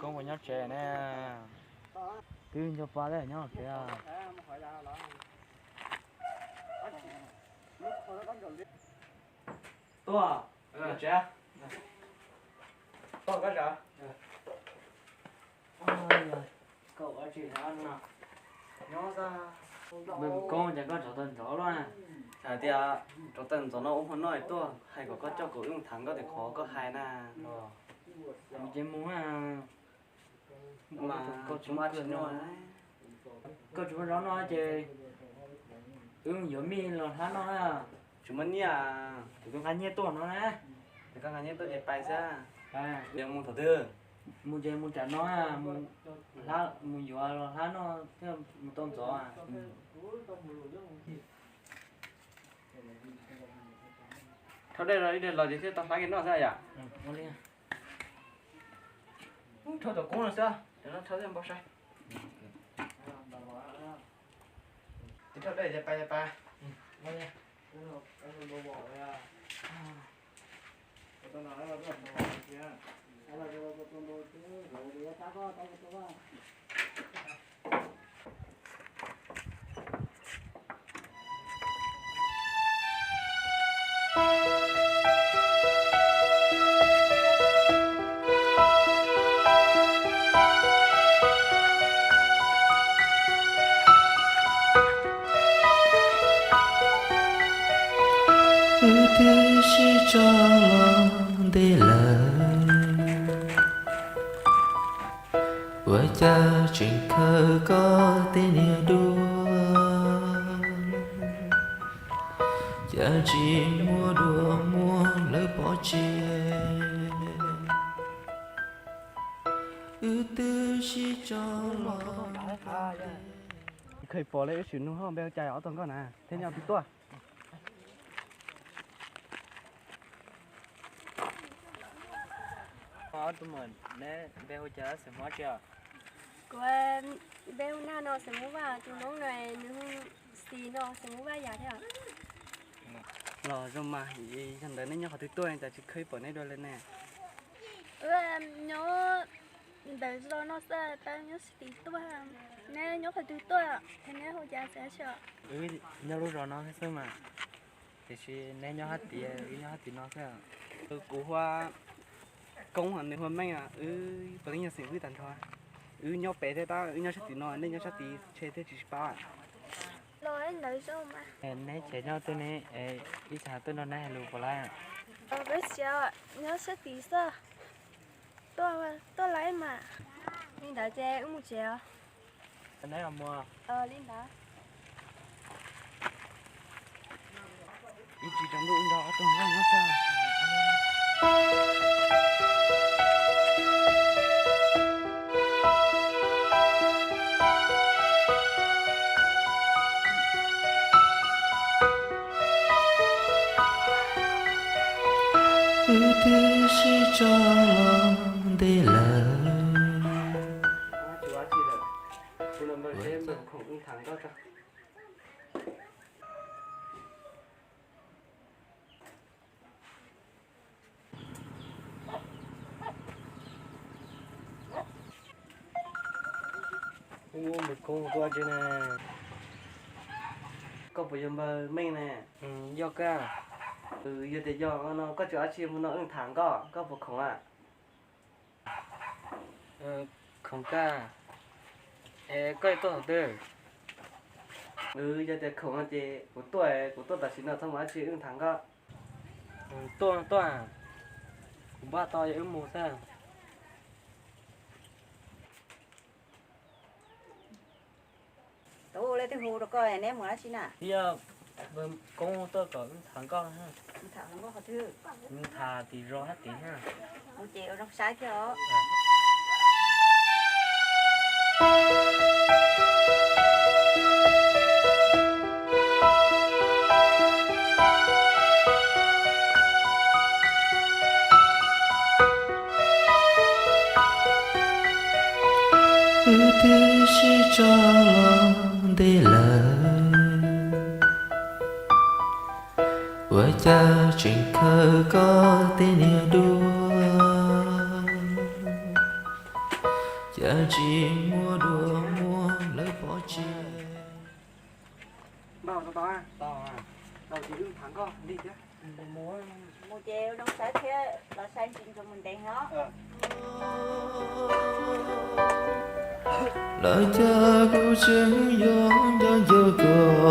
Koob puas nyob tsev ne? Twb nco pa thiab nyob tsev. Tuaj, nyob tsev. Tuaj koj zam. Koj ua tsi no? Nyob, Koob, cas koj rov tawm ntxov luaj na? Hais tias rov tawm ntxov no ua hmo noj tuaj, hais kom koj coj kuv wb mus tham nkauj tim qhov koj hais na. Ces mus na. Mas koj tsis muaj zog no ces wb yuav mij los hlab noj na. Tsis muaj nyiaj. Kuv twb nqa nyiaj tuaj no na. Koj nqa nyiaj tuaj ces pais xwb. Mus thaum twg? Mus ces mus tsam no, mus yuav los hlab noj thiaj mus tau ntxov. Rhaub dej los ib dej los ces thiaj tau hlab noj xwb yom. Rhaub cov koob no xwb, cov no rhaub thiaj npau sai. Ces rhaub dej ces pais, pais. Wb twb sib tso los ntev lawm, ua cas tseem khaws koj tej niag duab, cas tsis muaj duab muab lawv pov tseg. Wb twb sib tso los. Kheev pom li wb sim nug hauj npe hu cas ob tug nkauj na thiab nyob twg tuaj. Ob tug muam, neb npe hu cas, xeem Hmoob tsi os? Kuv npe hu Naj no, xeem Hmoob Vaj, tus Hmoob no nws hu Xis no, xeem Hmoob Vaj Yam thiab. Los zoo mas, yog ntawd neb nyob qhov twg tuaj cas tsis kheev pom neb dua li ne? Wb nyob ntawm zos no xwb, tab nyob sab tid tuaj. Neb nyob qhov twg tuaj, neb hu cas xav seb? Wb nyob lub zos no xwb mas, tiam sis neb nyob sab tid, wb nyob sab tid no xwb. Kuv hu ua Koob, nws hu ua Meej, wb puav leej yog xeem Hmoob tag nrho. Wb nyob pem thiab tab wb nyob sab tid no, nej nyob sab tid ntshe thiaj tsis sib paub. Los ntawd zoo mas. Neb tsev nyob twg ne? Ib tsam tuaj nrog neb hais lus puas laib? Peb tsev nyob sab tid xwb. Tuaj, tuaj laib mas. Li ntawd ces wb mus tsev os. Neb mus. Li ntawd. Ib tsam tsaus ntuj wb nrog ob tug nkauj nyob xwb. Wb twb sib tso los ntev lawm, Ub, npawg Koob, koj ua tsi ne? Koj puas yog npawg Meej ne? Yog kawg. Yog tias yog no koj tseem ua tsi mus no wb tham koj, koj puas khoom a? Khoom kawg. Es koj yuav tuaj thaum twg? Yog tias khoom no ces kuv tuaj, kuv tuaj tam sim no txhob mus dab tsi, wb tham koj. Tuaj, tuaj. Kuv npaj tau wb mus xwb. Tus ua leej twg hu rau koj, neb mus dab tsi na? Yog npawg Koob tuaj kom wb tham koj. Tham koj qhov twg? Tham tim zos hab tid na. Mus ces ua zoo saib thiab os. Wb twb sib tso los ntev lawm, ua cas tseem khaws koj tej niag duab. Cas tsis muaj dua muab lawv pov tseg. Tau, tau, tau, tau ces wb thov koj li thiab. Mus ces zoo saib thiab los saib ntsis ntsoov mus ntev no. Lawv cas kuv tseem yuav nco nco koj,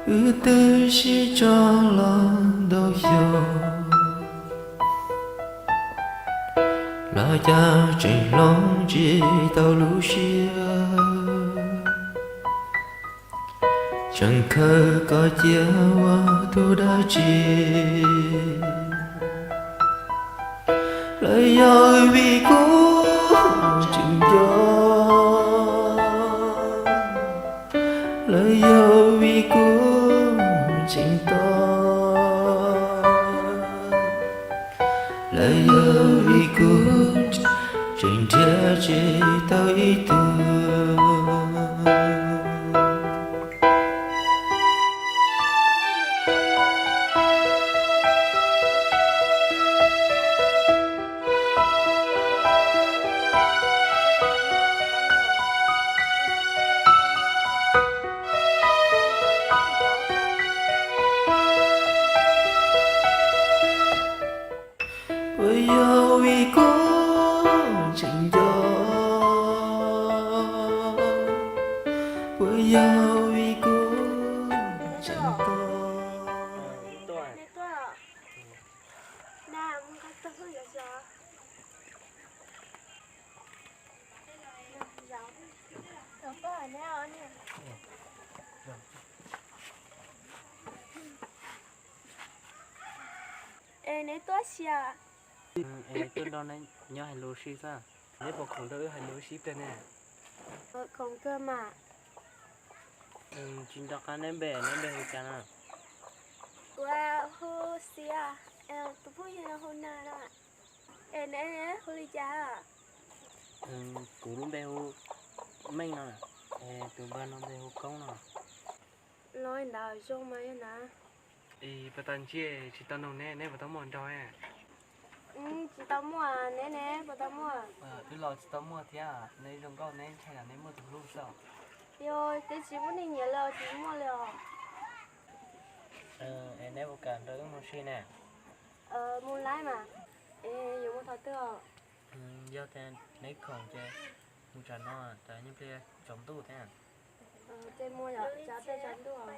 wb twb sib tso los ntau xyoo, los cas tseem hloov tsis tau lub siab. Tseem khaws koj cia ua tus dab tsi? Lawv yog vim kuv tseem nco, lawv yog vim kuv tseem tos, lawv yog vim kuv tseem nrhiav tsis tau ib tug. Puas yog vim kuv tseem nco, puas yog vim kuv tseem tos, es neb tuaj sia? Es tuaj nrog neb nyob hais lus si xwb. Neb puas khoom nrog wb hais lus si ib pliag ne? Khoom kawg mas. Tsis nco qab neb npe, neb npe hu cas na? Kuv hu Xiav, tus phooj ywg hu Nag na. Es neb hu li cas? Kuv lub npe hu Meej no, es tus npawg no npe hu Koob no. Los ntawd zoo mas yog na. Es puas tau ntsib, tsis tau nug neb, neb puas tau muaj hluas nraug? Tsis tau muaj, neb ne puas tau muaj? Wb los tsis tau muaj thiab, neb zoo nkauj neb ntshai tsam neb muaj tus hlub xwb. Yog twb tsis muaj neeg nyiam los tsis muaj li os. Es neb puas kam nrog wb mus si ne? Mus laib mas. Es yuav mus thaum twg os? Yog tias neb khoom ces mus tsam no, tsam ib pliag tsaus ntuj thiab. Ces mus yom, tsam ib pliag tsaus ntuj os.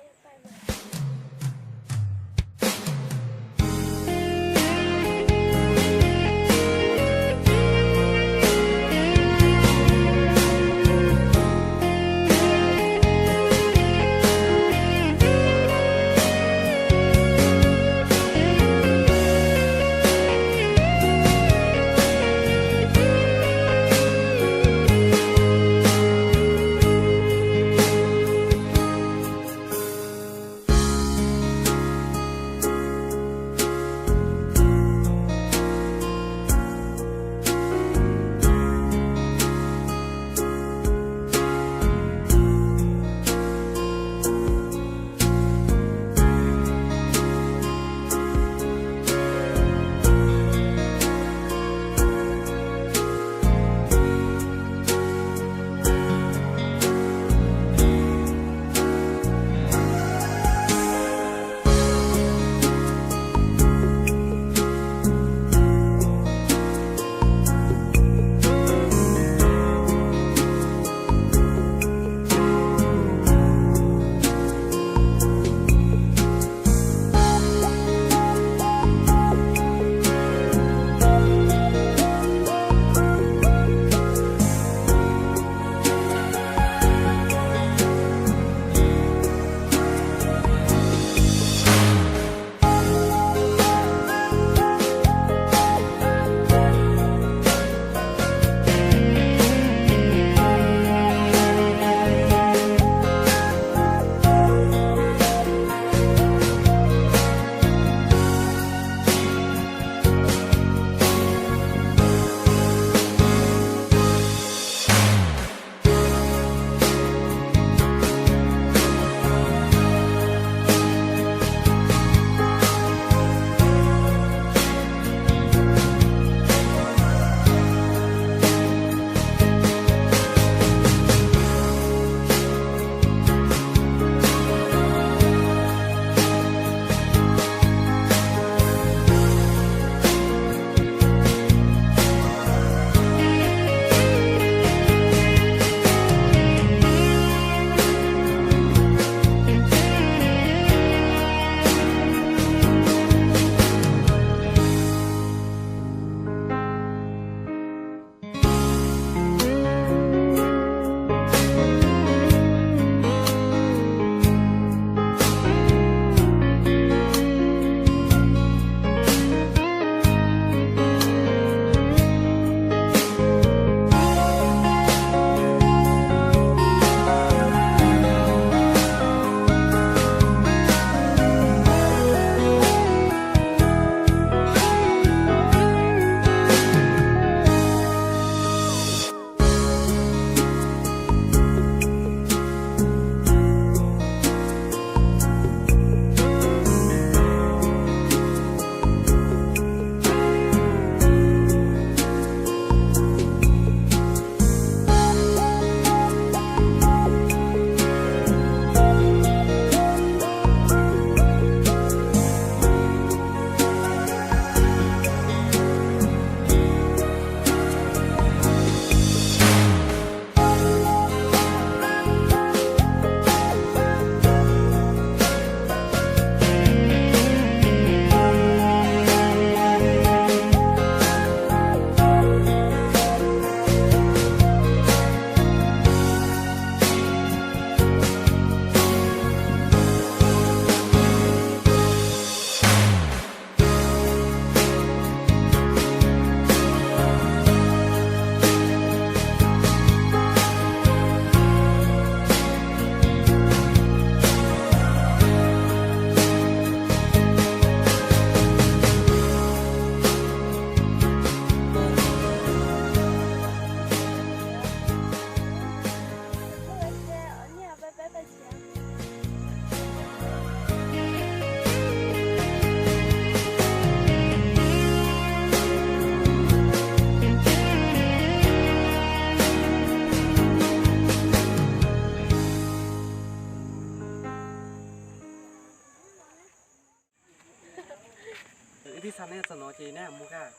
Ib xav neb txog no ces neb mus kaj.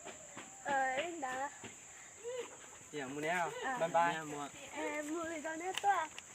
Ntawd. Mus neb, bye bye. Mus li rau neb tuaj.